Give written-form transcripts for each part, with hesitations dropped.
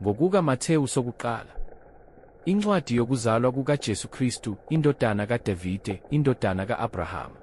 Ngokuka Mathewu sokuqala. Incwadi yokuzalwa kukaJesu Kristu, indodana kaDavide, indodana ka-Abrahama.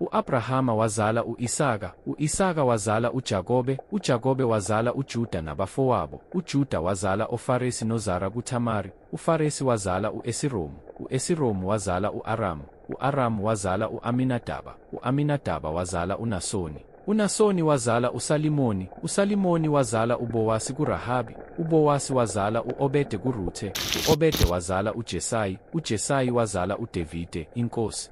U-Abrahama wazala u-Isaka, u-Isaka wazala uJakobe, uJakobe wazala uJuda nabafowabo, uJuda wazala oFaresi noZara kuThamari, uFaresi wazala u-Esiromu, u-Esiromu wazala u-Aramu, u-Aramu wazala u-Aminadaba, u-Aminadaba wazala uNasoni, uNasoni wazala uSalimoni, uSalimoni wazala uBowasi kuRahabi, uBowasi wazala u-Obede kuRuthe, u-Obede wazala uJesayi, uJesayi wazala uDevide, inkosi.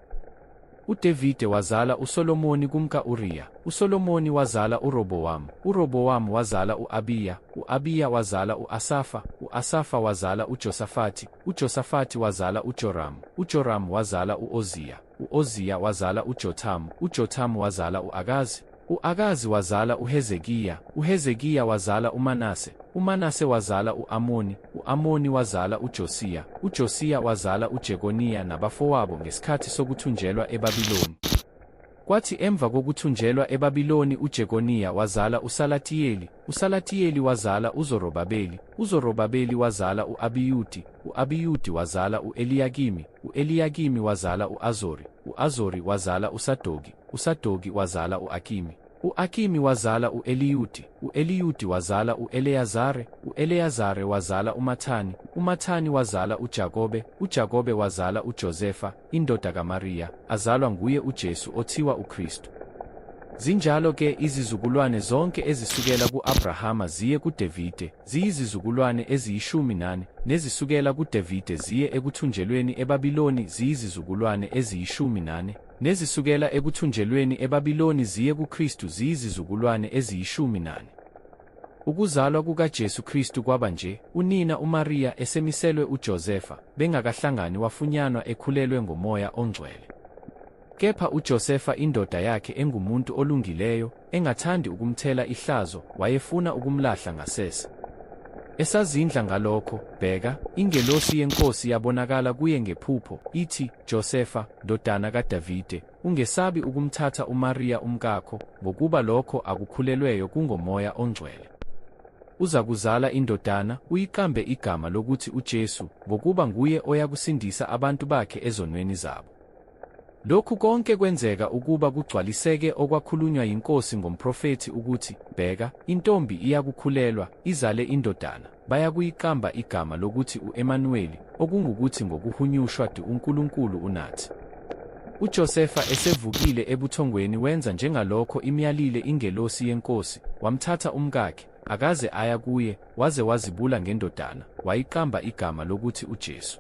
UDevide wazala uSolomoni kumka-Uriya, uSolomoni wazala uRobowamu, uRobowamu wazala u-Abiya, u-Abiya wazala u-Asafa, u-Asafa wazala uJosafati, uJosafati wazala uJoramu, uJoramu wazala u-Oziya, u-Oziya wazala uJothamu, uJothamu wazala u-Akazi, u-Akazi wazala uHezekiya, uHezekiya wazala uManase, uManase wazala u-Amoni, u-Amoni wazala uJosiya, uJosiya wazala uJekoniya nabafowabo ngesikhathi sokuthunjelwa eBabiloni. Kwathi emva kokuthunjelwa eBabiloni uJekoniya wazala uSalatiyeli, uSalatiyeli wazala uZorobabeli, uZorobabeli wazala u-Abiyudi, u-Abiyudi wazala u-Eliyakimi, u-Eliyakimi wazala u-Azori, u-Azori wazala uSadoki, uSadoki wazala u-Akimi. U-Akimi wazala u-Eliyudi, u-Eliyudi wazala u-Eleyazare, u-Eleyazare wazala uMathani, uMathani wazala uJakobe, uJakobe wazala uJosefa, indoda kaMariya, azalwa nguye uJesu othiwa uKristu. Zinjalo ke izizukulwane zonke ezisukela ku-Abrahama ziye kuDevide, ziyizizukulwane eziyishumi nane, nezisukela kuDavide ziye ekuthunjelweni eBabiloni ziyizizukulwane eziyishumi nane, nezisukela ekuthunjelweni eBabiloni ziye kuKristu ziyizizukulwane eziyishumi nane. Ukuzalwa kukaJesu Kristu kwaba nje, unina uMariya esemiselwe uJosefa, bengakahlangani wafunyanwa ekhulelwe ngoMoya oNgcwele. Kepha uJosefa indoda yakhe engumuntu olungileyo, engathandi ukumthela ihlazo, wayefuna ukumlahla ngasese. Esazindla ngalokho, bheka, ingelosi yeNkosi yabonakala kuye ngephupho, ithi, Josefa, ndodana kaDavide, ungesabi ukumthatha uMariya umkakho, ngokuba lokho akukhulelweyo kungoMoya oNgcwele. Uzakuzala indodana, uyiqambe igama lokuthi uJesu, ngokuba nguye oyakusindisa abantu bakhe ezonweni zabo. Lokhu konke kwenzeka ukuba kugcwaliseke okwakhulunywa yiNkosi ngomprofethi ukuthi, Bheka, intombi iyakukhulelwa, izale indodana, bayakuyiqamba igama lokuthi u-Emanuweli, okungukuthi ngokuhunyushwa uNkulunkulu unathi. UJosefa esevukile ebuthongweni wenza njengalokho imyalile ingelosi yeNkosi, wamthatha umkakhe, akaze aya kuye, waze wazibula ngendodana, wayiqamba igama lokuthi uJesu.